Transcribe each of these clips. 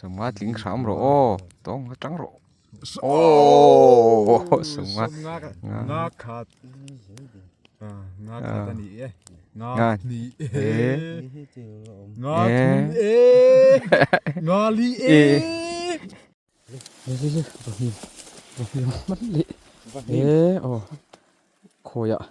Sawmnga tling hram rawh aw tawng atang rawh aw sawmnga nga khat nga khat a ni e nga hnih e nga thum e nga li e e aw khawiah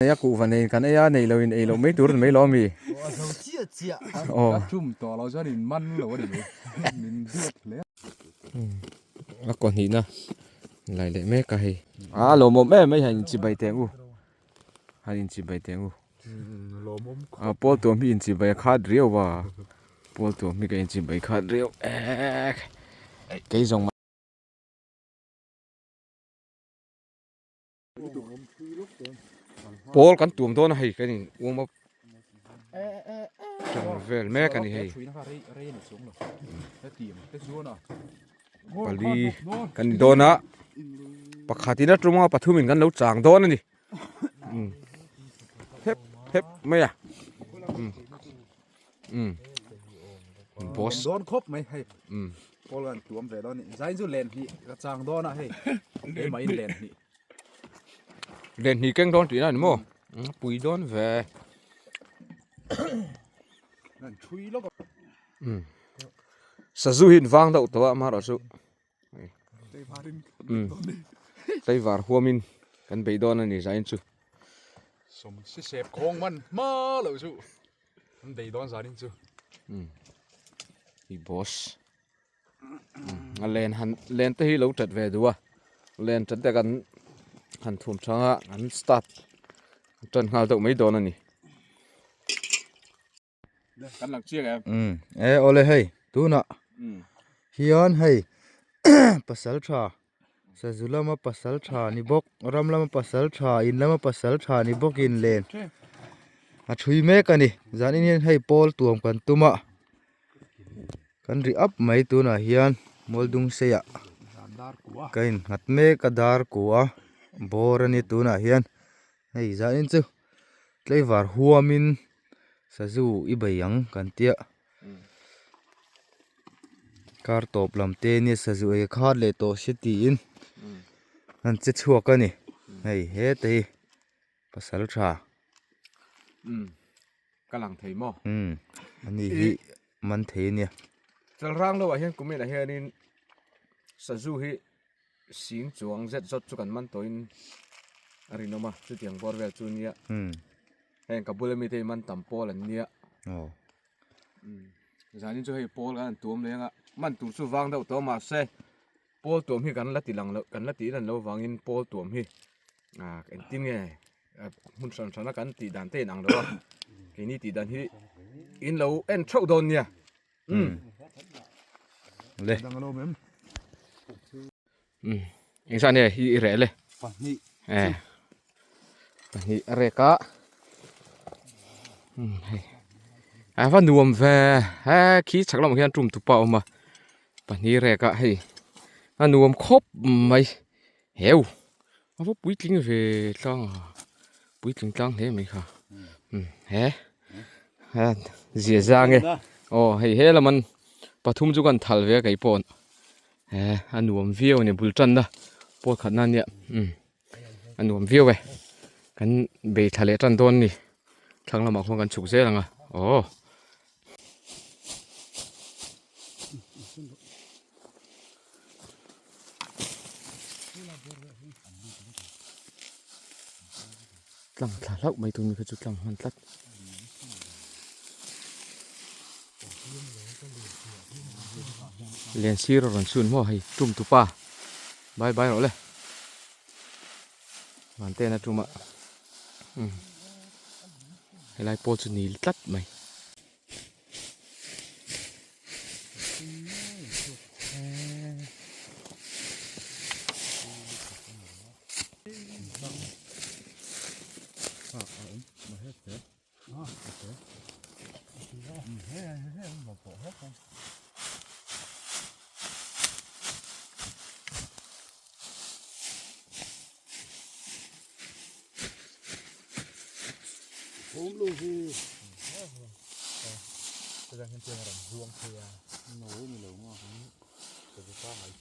Nei a kuhva nei kan ei a nei lo in ei loh mai tur mai lo ami. Aw. Ka tum tawh lo chuan in man lo a ni mai. Min duat hle. A kaw hnihna lai leh mek a hei. A lawmawm em mai han inchibai teh ang u. Han inchibai teh ang u. A pawl tuam hi inchibai a khat riau va. Pawl tuam hi ka inchibai khat riau ek. Kei zawng Pawl kan tuam dawn a hei kan in warm up tang vel mek a ni hei pali kan ni dawn a pakhat in a tum a pathum in kan lo chang dawn a ni hep hep mai a um boss dawn khawp mai hei pawl kan tuam ve dawn a ni zain chu len hnih ka chang dawn a hei keimah in len hnih len hnih keng dawn tihna a ni maw pui dawn ve an thui lawk a um sazu hi an vang deuh tawh a amaherawhchu um tlaivar huamin kan bei dawn a ni zain chu sawm si sep khawng man hma loh chu An bei dawn zan in chu. Um. I boss. Um. A len han len te hi lo chat ve duh a. Len chat te kan han thum thang a an start tan nghal deuh mai dawn a ni. Kan lang chiang em? Um. E ole hei tunah hian hei pasal tha sazu lama pasal tha ni bawk ram lama pasal tha in lama pasal tha ni bawkin len a thui mek a ni zanin hian hei pawl tuam kan tum a kan ri up mai tunah hian mualdung seiah ka innghat mek a dar kua bawr a ni tunah hian hei zanin chu tlaivar huamin sazu i bei ang kan tia. Kar tawp lam te nia sazu ei khat leh tawh se tiin an che chhuak a ni hei heta hi pasal tha umm ka lang thei maw umm ani hi man thei ania chalrang lo ah hian kumin ah hianin sazu hi sing chuang zet zawt chu kan man tawhin a rinawm a chutiang bawr vel chu nia heng ka bula mite hi man tam pawl an nia aw. Zanin chu hei pawl kan han tuam leng a man tur chu vang deuh tawh mahse pawl tuam hi kan la ti lang loh kan la tih lan loh vangin pawl tuam hi ah engtin nge hmun hran hran a kan tih dan te in ang lo a keini tih dan hi in lo en theuh dawn nia umm le umm engzah nge hi i reh le pahnih e pahnih a rek a umm hei a va nuam ve he khi chhak lamah khian tum tupa a awm a pahnih rek a hei a nuam khawp mai heu a va puitling ve tlang a puitling tlang hle mai kha umm he zia zang e aw hei he lam an pathum chu kan thal ve a keipawh. He a nuam viau a ni bul tanna pawl khatna ania umm a nuam viau e kan bei thla leh tan dawn a ni thlang lamah khuan kan chhuk zel ang a aw. Tlang thla hlauh mai tur mi kha chu tlang hman tlat. Len sir a rawn chhun maw hei tum tupa bye bye rawh le van ten a tum a umm helai pawl chu nil tlat mai.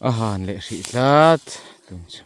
A han leh hrih tlat tun chu.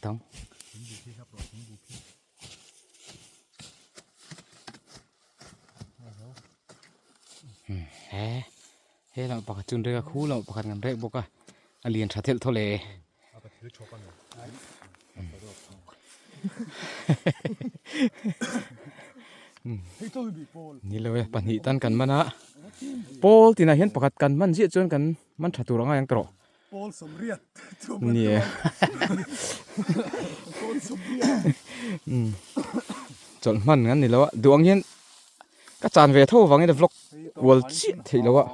Tang. He he lam pakhat chu an rek a khu lamah pakhat an rek bawk a a lian tha thelh thaw le. Ni lo e pahnih tan kan man a pawl tinah hian pakhat kan man ziah chuan kan man tha tur anga ang tawh. Pawl sawmriat Ni e. Pawl sawmriat. Chawlh hman kan ni lo a duh ang hian ka chan ve tho vangin a vlog kual chiah theih lo a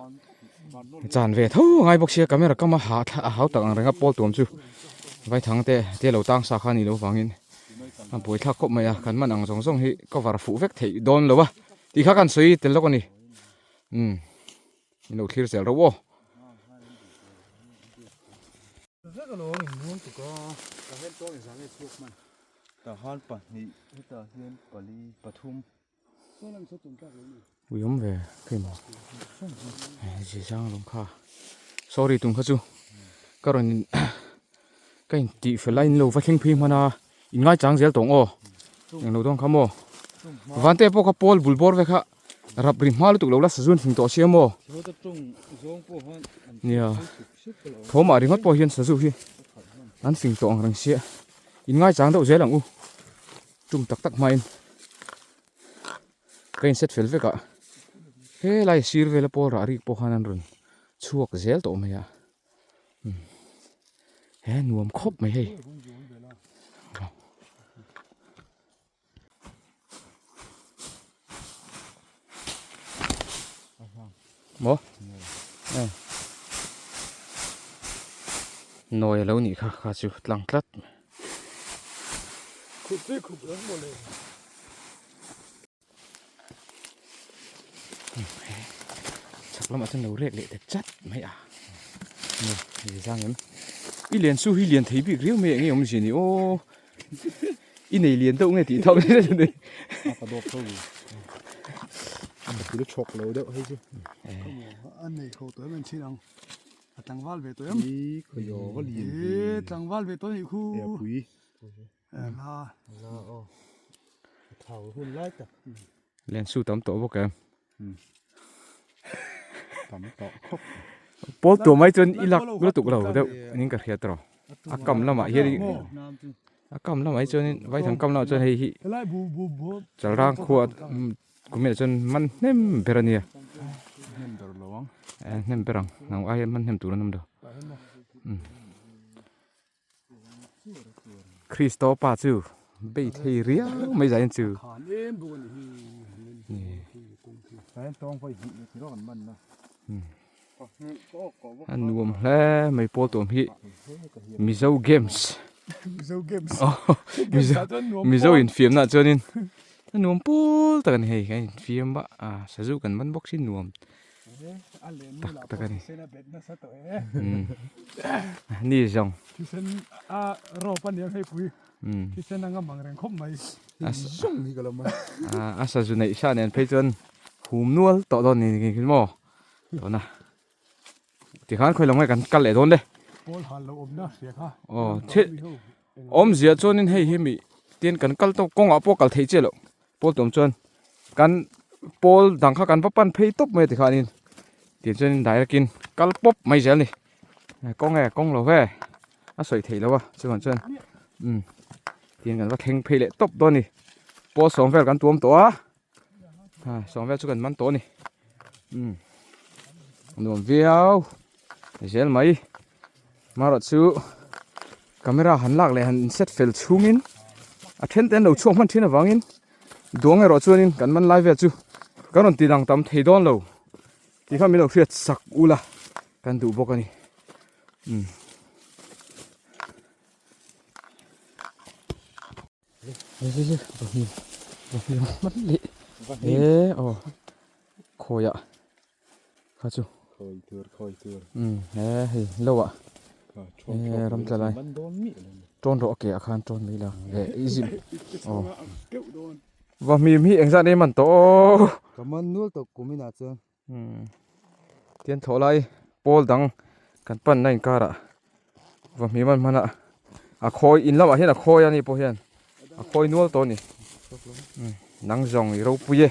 chan ve tho a ngai bawk sia camera kam a ha a hau tak ang reng a pawl tuam chu vaithang te te lo tang sa kha a ni lo vangin a buaithlak khawp mai a kan man ang zawng zawng hi cover fuh vek theih dawn lo a tih kha kan sawi tel lawk a ni umm in lo thlir zel rawh aw. Ui awm ve kei maw zi zang lawm kha sorry tum kha chu ka rawn in ka in tih fel a in lo va thleng phei hman a in ngai chang zel tawng aw eng lo dawn kha maw vante pawh kha pawl bul bawr ve kha rap ri hma lutuk lo la sazu an thing tawh sia maw nia thawmah ringawt pawh hian sazu hi an fing tawh ang reng sia in ngai chang deuh zel ang u tum tak tak hmain ka in set fel vek a helai sir vela pawl rah rik pawh khan an rawn chhuak zel tawh mai a he nuam khawp mai hei maw nawi a lo nih kha kha chu tlang tlat. Chhak lamah chuan lo rek leh ta chat mai a ni zang em i lian su hi lian thei bik riau mai eng nge awm zia ni aw i nei lian deuh nge tih thawk ni a ka dawp tho a thil chhawk lo deuh hei chu a nei ho tawh em en chin ang a tlangval ve tawh em i khawiaw va lian e tlangval ve tawh ni khu e pui la la aw thau hun lai tak len su tam tawh bawk em tam tawh khawp pawl tuah mai chuan i lak lutuk lo deuh nin ka hriat rawh a kam lamah hian a kam lamah hi chuanin vaithang kam lamah chuan hei hi chalrang khua Kumel chuan man hnem ber a nia hnem ber lo ang eh hnem ber ang nang ai man hnem tur an awm lo Kristo pa chu bei thei riau mai zai chu a nuam hle mai pawl tuam hi Mizo games Mizo games Mizo infiamna chuanin a nuam pawl tak a ni hei a infiam a ah sazu kan man bawk si nuam tak tak a ni ni zawng a sazu neih sa nen phei chuan hum nual tawh dawn ni ni maw tawna tikhan khawi lam nge kan kal leh dawn le pawl hal lo awmna hria kha aw thil awmzia chuanin hei hi mi tin kan kal tawp kawngah pawh kal theih chiah loh pawl tuam chuan kan pawl dang kha kan va pan phei tawp mai tikhanin tiang chuanin direct in kal pawp mai zel a ni kawng nge kawng lo ve a sawi theih loh a chuvang chuan umm. Tin kan va thleng phei leh tawp dawn a ni. Pawl sawm vel kan tuam tawh a. Ha sawm vel chu kan man tawh a ni. Umm nuam viau zel mai. Marawh chu camera han lak leh han inset fel chhungin a then te an lo chhuak hman thin avangin duang erawh chuanin kan man lai vel chu kan rawn ti dang tam thei dawn lo tih kha min lo hriat sak ula kan duh bawk a ni. Umm. Khawiah kha chu he hei lo ah ram tla lai tawn rawh a ke ah khan tawn mai la eh i zim aw va hmim hi engzat nge man tawh aw ka man nual tawh kum inah chuan Tian thawh lai pawl dang kan panna inkarah va hmim an hman a a khawi in lamah hian a khawi a ni pawh hian a khawi nual tawh a ni nang zawng i ropui e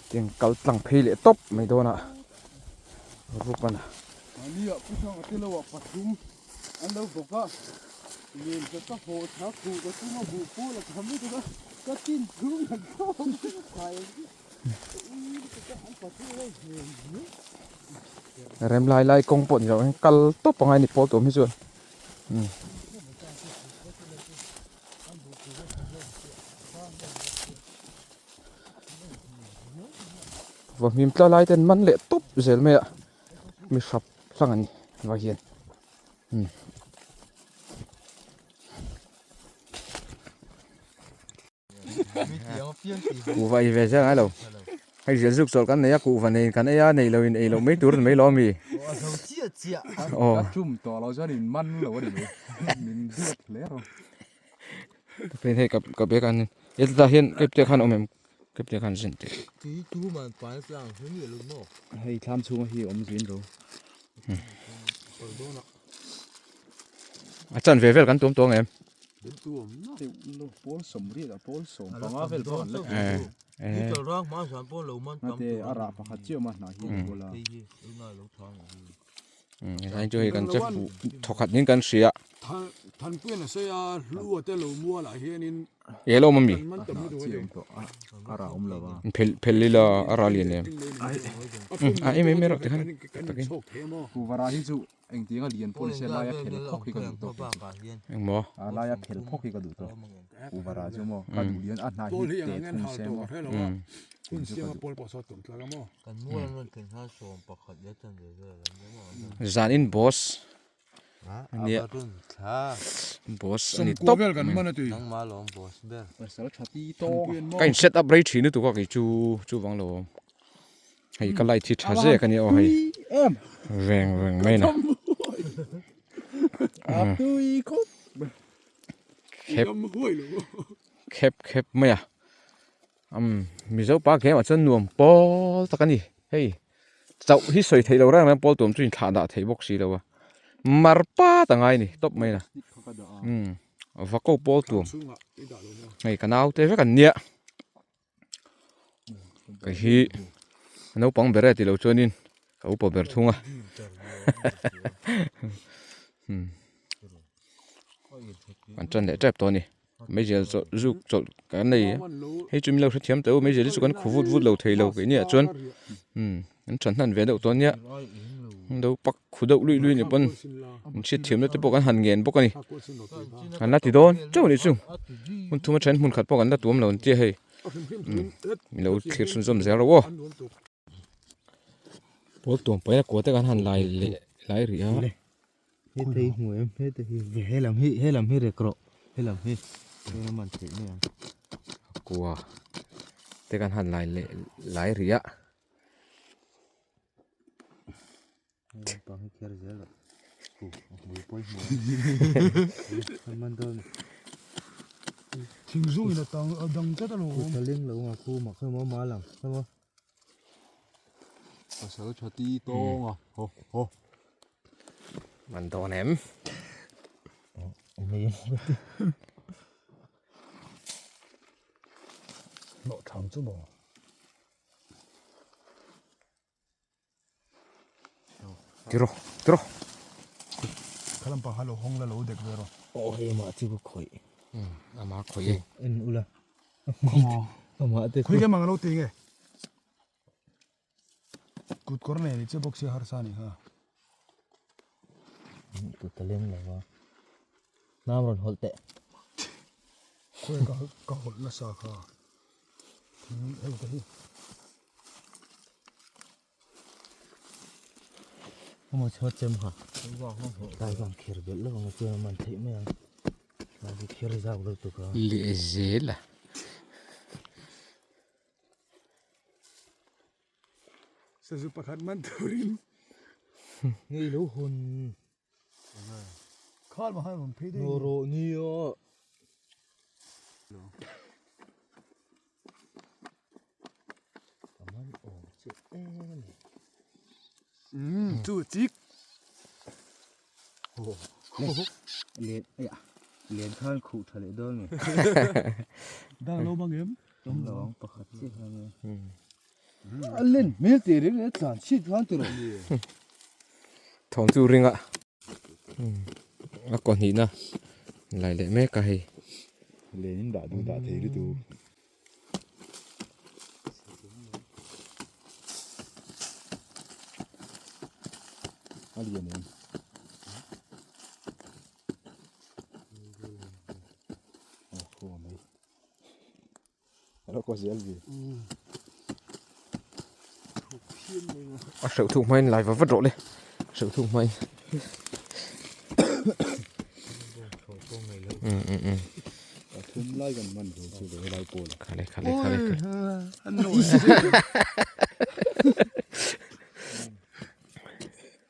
tiang kal tlang phei leh tawp mai dawn a rup a na. An lo bawk a, nen ka ka haw thla khuh ka tum a buh pawl a tham lutuk a, ka tin thum an khawm khai Rem lai lai kawng pawh ni lo in kal tawp angai ni pawl tuam hi chuan Va hmim tla lai ten man leh tawp zel mai a mi hrap hlang an ni vai hian umm. Kuhva ei ve zel ngai lo hei zial zuk chawlh kan nei a kuhva nei kan ei a nei lo in ei loh mai tur mai lo ami aw hei ka bag ah hian hetah hian kepte khan a awm em. Kepte khan zin teh. Tui tu man pan tlang hu ni lo maw. Hei thlam chhunga hi awm zin ro. A chan ve vel kan tuam tawng em? Pawl sawm riat a pawl sawm panga vel pawh kan la Eh eh. Tui rang hma zan pawn lo man tam tur. A rah pakhat chiah awm a hnah hi a pawl a. Hei hi ringa lo thang hi. Hei chu hei kan che fuh thawkhat ning kan hria. Thanpuian a sawi a hlu a te lo mualah hianin e lo awm ami a rah awm lo a phel phel ila a rah lian em a em em erawh tikhan takin kuhva hi chu engtiang a lian pawh ni se laia phel phawk hi ka duh tawk engmaw a laia phel phawk hi ka duh tawk kuhva rah chu maw ka duh lian a hnah hi te thung se maw hun siama pawl pawh saw tum tlak a maw Kan mual an rawn thlen khan sawm pakhat leh chan ve vel an ni maw an Zan in boss ania boss ani tawp vel kan man a tui nangmah lawm boss ber pasal tha ti tawng ka in set up rei thin lutuk a kei chu chuvang lo awm hei ka light hi tha zek ania aw hei reng reng mai na a tui khawp khep khep khep mai a. Umm Mizo pa game ah chuan nuam pawl tak a ni hei chauh hi sawi theih loh reng reng pawl tuam chu in thlah dah theih bawk si lo a mar pat a ngai a ni tawp mai a umm va ko pawl tuam hei ka naute vek an nia kei hi naupang ber e tilo chuanin ka upa ber thung a umm an tan leh tep tawh a ni. Meizial chawlh zuk chawlh kan nei a hei chu min lo hrethiam teh u meizial hi chu kan khu vut vut lo thei lo kei nia chuan umm an tha hnan ve deuh tawh ania lo pak khu deuh luih luih ni pawn an hriatthiam na te pawh kan han ngen bawk a ni an la ti dawn chauh a nih chu hmun thum a then hmun khat pawh kan la tuam lo an tia hei umm min lo thlir chhunzawm zel rawh aw. Pawl tuam paina kua te kan han lai leh lai rih a. Heta hi hmu em heta hi helam hi helam hi rek rawh helam hi chuan a man theih mai ang. Kua te kan han lai leh lai rih a. Pang hi kher zel rawh hu a hmui pawi hmu a man dawn a ni. Thing zung in a tang a dang tlat a lo awm. Kut a leng lo ang a khu mak hei maw mal ang hei maw. Pasal tha ti tawng a haw haw. Man dawn em? Hnawh tham chu maw? Tiro, tiro. Kha lampang kha lo hawng la lo dek ve rawh. Aw hei amah chu ka khawih. Amah khawih e. En ula. Amah te chu. Khawi ke mang lo ti nge. Kut kawr nei ni che bawk sia harsa ni kha. Kut a leng lo a. Nam rawn hawlh teh. Khawi ka ka hawlh nasa kha. Thing hei te hi. Maw chhuat chem kha. Tlai khan kher belh lo ang a chuan a man theih mai ang. Tlai chu kher zau lo tuk a. Leh zel a. Sazu pakhat man turin. Ngei lo hawn. Khal ma han rawn phei daih. Ngaw rawh nia. Ka man awm che em. Chu chik. Len aiah len khan khuh tha leh dawn nge. Dang lo bang em? Awm lo ang pakhat chiah hian nge. A len hmel teh reng reng tlan chhit khan tiraw. Thawm chu ring a. A kaw hnihna lai leh mek a hei. Len in dah duh dah thei lutuk. A lian em? Aw khaw mai. A lo kaw zel ve. A hreuh thuk hmain lai va vat rawh le. Hreuh thuk hmain. Pathum lai kan man ve chu le helai pawl. Khale khale khale.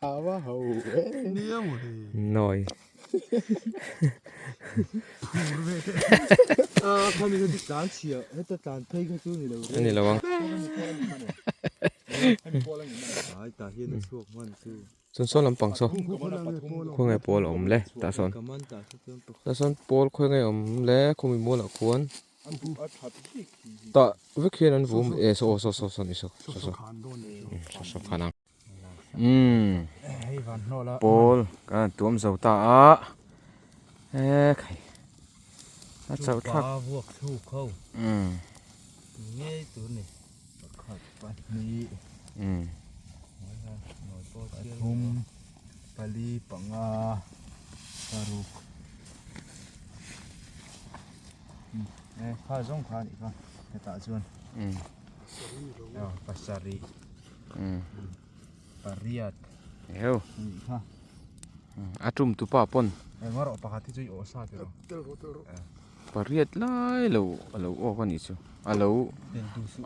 Awa ho e. Nia mo le. Noi. Phur ve te. A khami kha chu tlan chhia heta tlan phei kha chu ni lo re. Ani lo ang. Ai tah hian a chhuak hman chu. Chuan sawn lampang saw khawnge pawl a awm le tah sawn tah sawn pawl khawnge awm le khawmi mualah khuan tah vek hian an vum e saw saw saw saw ni saw saw saw saw saw khan ang umm pawl kan han tuam zo ta a e khai a chauh thlak umm Pakhat pahnih pathum pali panga paruk e kha zawng kha anih kha hetah chuan pasarih pariat anih kha a tum tu pa pawn engemaw pakhat hi chu i awh sa tiraw. Pariat lai lo a lo awk a nih chu a lo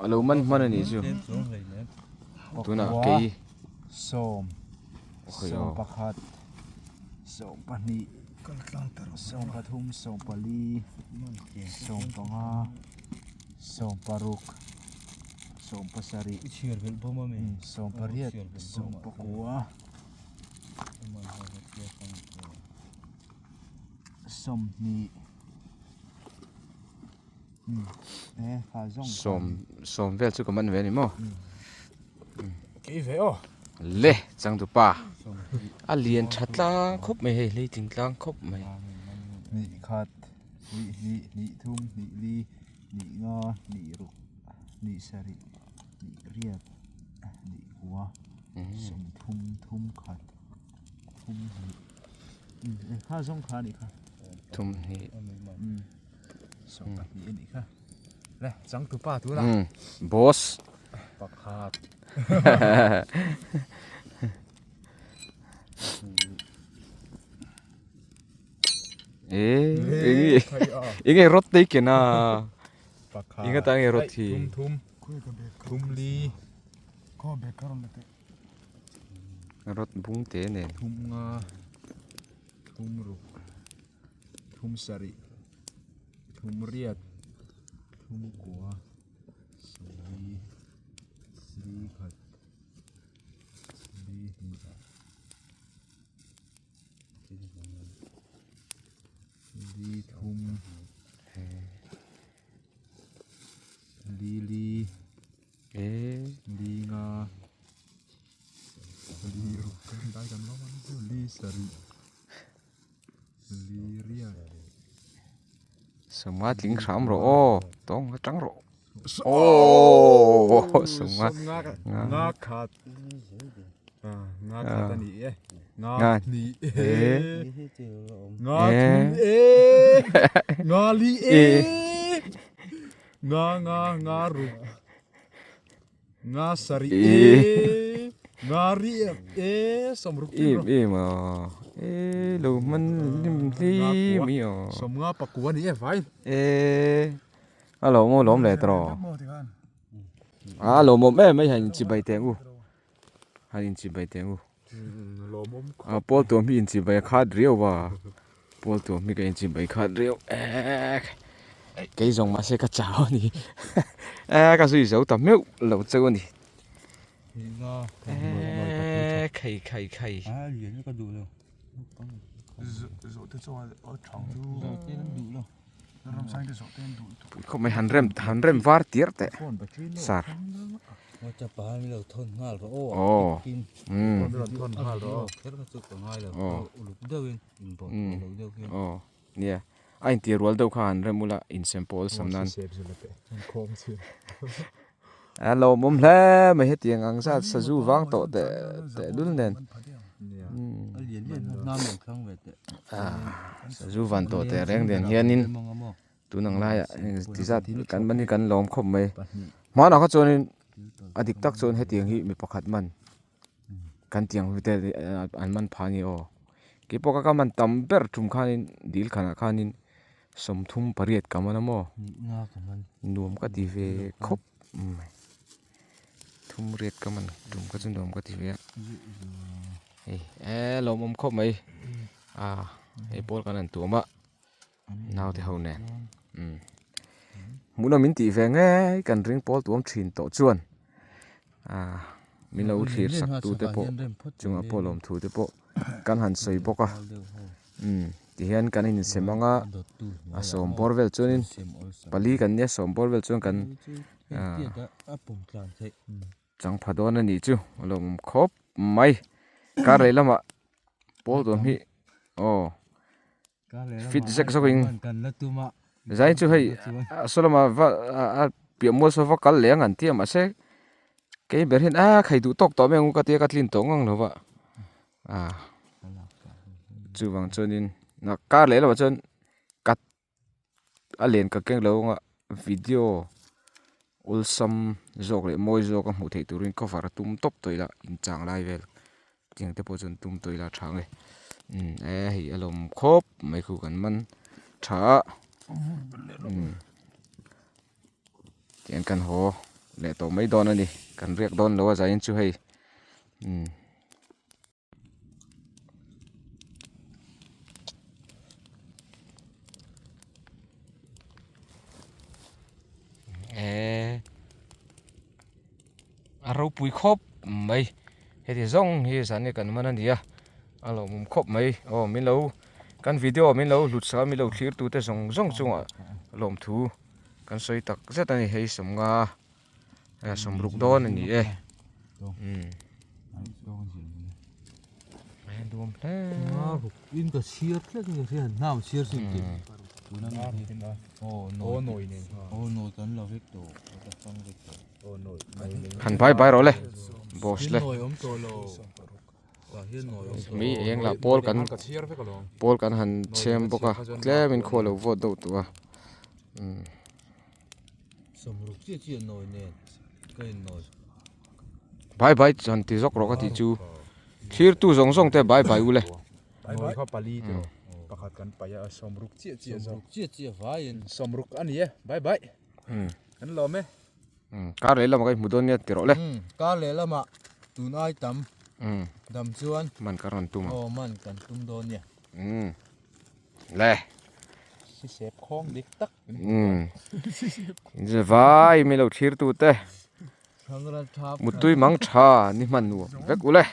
a lo man hman a nih chu tunah kei sawm sawm pakhat sawm pahnih sawm pathum sawm pali sawm panga sawm paruk sawm pasarih sawm pariat sawm pakua. Sawmhnih e kha zawng sawm sawm vel chu ka man ve a ni maw kei ve aw le changtu pa a lian tha tlang khawp mai hei hleitling tlang khawp mai hnih khat hnih hnih hnih thum hnih li hnih nga hnih ruk hnih sarih hnih riat hnih kua sawmthum thum khat thum hnih Kha zawng kha anih kha. Thum hnih. Sawm pahnih anih kha. Le changtu pa tuna. Boss. Pakhat. E enge enge rot te kena. Pakhat. Inga ta nge rot hi. Thum thum. Thum li. Khaw bag kha rawn la teh. Rot bung te nen. Thum nga thum ruk thum sarih thum riat thum kua sawli li khat li hnih li thum li li. Li nga li ruk dai kan lo man chu li sarih. Sawmnga tling hram rawh aw tawng atang rawh aww sawmnga nga khat nga khat a ni e nga hnih e nga thum e nga li e nga nga nga ruk Nga sarih e nga ri e sawmruk em em a e lo hman hlim hlim i aw sawmnga pakua ni e vai e a lo maw lawm leh tawh a lo mawm em mai han inchibai teh ang u han inchibai teh ang u a pawl tuam hi inchibai a khat riau va pawl tuam hi ka inchibai khat riau ek kei zawng mahse ka chau a ni e ka zui zo ta meuh lo cheu a ni e khai khai khai khawp mai han rem han rem var tir teh sar aw umm aw nia a intir rual deuh kha han rem ula insem pawh awlsam nan a lawmawm hle mai hetiang ang zat sazu vang tawh teh teh lul nen sazu van tawh teh reng nen hianin tun ang laiah ti zat kan man hi kan lawm khawp mai hmanah kha chuanin a dik tak chuan hetiang hi mi pakhat man kan tiang te an man phah a ni aw keipawh ka ka man tam ber tum khanin dil khanah khanin sawmthum pariat ka man a maw nuam ka ti ve khawp mai thum riat ka man tum kha chu nuam ka ti ve a hei eee lawmawm khawp mai a hei pawl kan han tuam a. Naute ho nen umm hmuhnawm min tih ve ngei kan ring pawl tuam thin tawh chuan ah min lo thlir sak tu te pawh chungah pawh lawmthu te pawh kan han sawi bawk a umm tihian kan insem ang a a sawm bawr vel chuanin pali kan nia sawm bawr vel chuan kan ah changpha dawn a nih chu a lawmawm khawp mai kar leh lamah pawl tuam hi aw. Fit zek zawk in zai chu hei a saw lamah va a piah mual saw va kal leh ang an ti a mahse kei ber hian a khai duh tawk tawh mai ang u ka tia ka tlin tawh ngang lo va a chuvang chuanin kar leh lamah chuan cut a len ka keng lo ang a video awlsam zawk leh mawi zawk a hmuh theih turin cover a tum tawp tawh ila inchang lai vel tiang te pawh chuan tum tawh ila a tha ang e umm e hei a lawm khawp mai khu kan man tha a umm tiang kan haw leh tawh mai dawn a ni kan riak dawn lo a zaiin chu hei umm. Eee a ropui khawp mai heti zawng hi zan hi kan man a ni a a lawmawm khawp mai aw min lo kan video min lo hlut sak a min lo thlir tu te zawng zawng chungah lawmthu kan sawi tak zet a ni hei sawmnga. Sawmruk dawn a ni e umm duam hle in ka chhiar tlat in ka hria hnam chhiar sin tih aw nawi nen aw nawi kan la vek tawh ka chang vek tawh aw nawi han bai bai rawh le boss le nawi awm tawh lo mi eng lah pawl kan pawl kan han chhem bawk a tlem in khaw lo vawt deuh tawh a umm. Sawmruk chiah chiah nawi nen ka in nawi. Bye bye han ti zawk rawh ka tih chu thlirtu zawng zawng te bye bye u le. Nawi kha pali tih rawh pakhat kan paih a sawmruk chiah chiah zawk. Sawmruk chiah chiah vaiin. Sawmruk a ni e bye bye kan lawm e. Kar leh lamah ka inhmu dawn nia ti rawh le. Kar leh lamah tun ai tam dam chuan. Man ka rawn tum ang. Aw man kan tum dawn nia. Le. Sisep khawng dik tak. Umm. Vai mi lo thlir tu te. Muttui mang tha ni hman nuam vek u le.